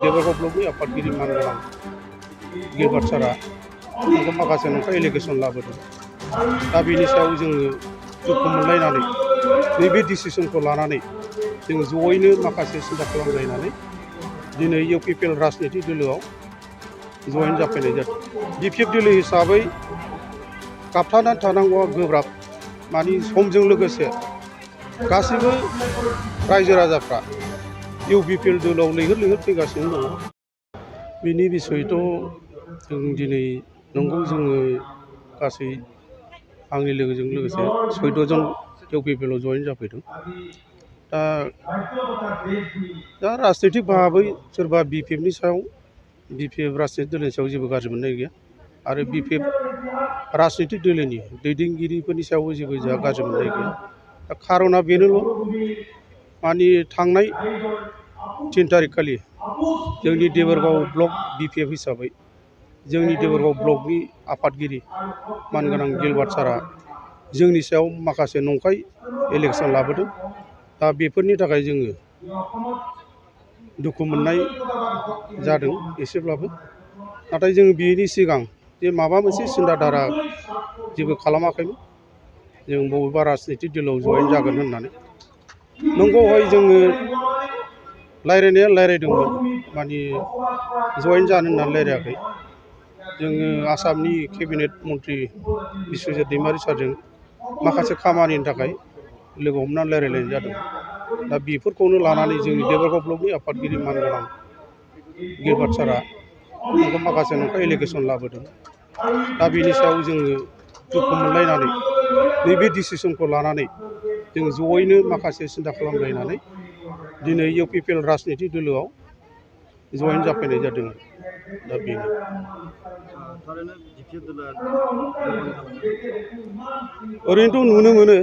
देवरगाव ब्लकनि आफादगिरि मानगोनां गिलबार्ट सारा नंगौ माखासे नंखाय एलिगेसन लाबोदों। दा बेनि सायाव जोङो दुखु मोनलायनानै नैबे डिसिसनखौ लानानै जों जयैनो माखासे सिन्था खालामलायनानै दिनै UPPL राजनिति दोलोआव जयेन जाफैनाय जादों। BPF दोलो हिसाबै गाबथानानै थानांगौआ गोब्राब, मानि समजों लोगोसे गासैबो रायजो राजाफ्रा UPPL दोलोआव लैहोर लैहोर फैगासिनो दङ। बिनि बिसयथ' जों दिनै नंगौ जोङो गासै आंनि लोगोजों लोगोसे 14 जन UPPL आव जयेन जाफैदों। दा राजनितिक भाबै सोरबा BPFनि सायाव BPF राजनितिक दोलोनि सायाव जेबो गाज्रि मोननाय गैया आरो BPF राजनितिक दोलोनि दैदेनगिरिफोरनि सायावबो जेबो जोंहा गाज्रि मोननाय गैया। दा खार'ना बेनोल' मानि थांनाय 3 तारिख खालि जोंनि देवरगाव ब्लक BPF हिसाबै जोंनि देवरगाव ब्लकनि आफादगिरि मानगोनां गिलबार्ट सारा जोंनि सायाव माखासे नंखाय एलिगेसन लाबोदों। दा बेफोरनि थाखाय जोङो दुखु मोननाय जादों एसेब्लाबो। नाथाय जों बेनि सिगां जे माबा मोनसे सिन्था धारा जेबो खालामाखैमोन। जों बबेबा राजनितिक दोलोआव जयेन जागोन होननानै नंगौहाय जोङो रायज्लायनाया रायज्लायदोंमोन, मानि जयेन जानो होननानै रायज्लायाखै। जोङो आसामनि केबिनेट मन्त्रि बिस्वजित दैमारि सारजों माखासे खामानिनि थाखाय लोगो हमनानै रायज्लायनाय जादों। दा बेफोरखौनो लानानै जोंनि देवरगाव ब्लकनि आफादगिरि मानगोनां गिलबार्ट सारा माखासे नंखाय एलिगेसन लाबोदों। दा बेनि सायाव जोङो दुखु मोनलायनानै नैबे डिसिसनखौ लानानै जों जयैनो माखासे सिन्था खालामलायनानै दिनै UPPL राजनिति दोलोआव जयेन जाफैनाय जादों। दा बेनो। ओरैनोथ' नुनो मोनो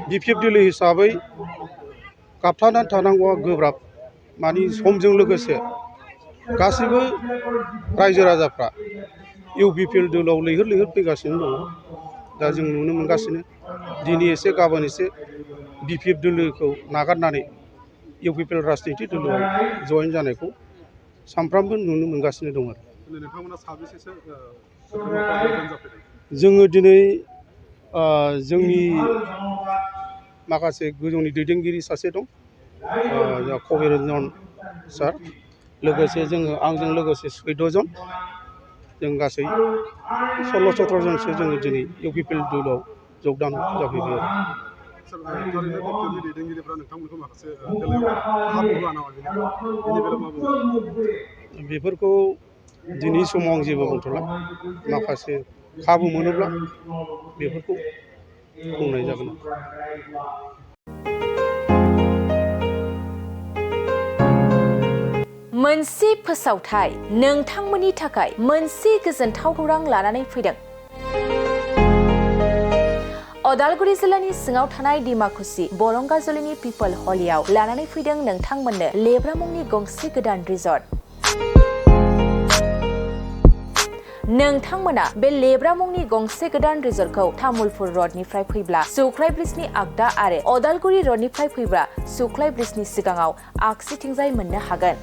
BPF दोलो हिसाबै गाबथानानै थानांगौआ गोब्राब, मानि समजों लोगोसे गासैबो रायजो राजाफ्रा UPPL दोलोआव लैहोर लैहोर फैगासिनो दङ। दा जों नुनो मोनगासिनो दिनै एसे गाबोन एसे BPF दोलोखौ नागारनानै UPPL राजनिति दोलोआव जयेन जानायखौ सानफ्रामबो नुनो मोनगासिनो दं आरो। जोङो दिनै जोंनि माखासे गोजौनि दैदेनगिरि सासे दं, कबिरन्जन सार, लोगोसे जोङो आंजों लोगोसे 14 जन, जों गासै 16-17 जनसो जोङो दिनै UPPL दोलोआव जगदान जाफैबाय आरो। बेफोरखौ दिनै समाव आं जेबो बुंथ'ला, माखासे खाबु मोनोब्ला बेफोरखौ बुंनाय जागोन। मोनसे फोसावथाय नोंथांमोननि थाखाय मोनसे गोजोनथाव खौरां लानानै फैदों। अदालगुरि जिल्लानि सिङाव थानाय डिमाकुसि बरंगाजुलिनि पिपल हलियाव लानानै फैदों नोंथांमोननो लेब्रा मुंनि गंसे गोदान रिजर्ट। नोंथांमोना बे लेब्रा मुंनि गंसे गोदान रिजर्टखौ तामुलपुर रडनिफ्राय फैब्ला सुख्लाय ब्रिजनि आगदा आरो अदालगुरि रडनिफ्राय फैब्ला सुख्लाय ब्रिजनि सिगाङाव आगसिथिंजाय मोननो हागोन।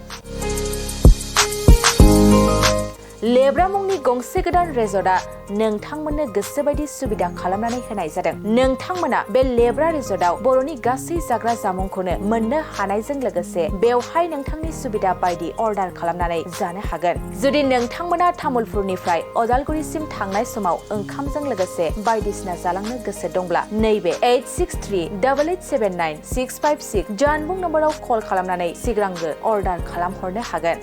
लेब्रा मुंनि गंसे गोदान रिजर्टआ नोंथांमोननो गोसोबायदि सुबिदा खालामनानै होनाय जादों। नोंथांमोना बे लेब्रा रिजर्टआव बर'नि गासै जाग्रा जामुंखौनो मोननो हानायजों लोगोसे बेवहाय नोंथांनि सुबिदा बायदि अर्डार खालामनानै जानो हागोन। जुदि नोंथांमोना तामुलपुरनिफ्राय अदालगुरिसिम थांनाय समाव ओंखामजों लोगोसे बायदिसिना जालांनो गोसो दंब्ला नैबे 8638879656 जानबुं नम्बराव कल खालामनानै सिगांग्रो अर्डार खालामहरनो हागोन।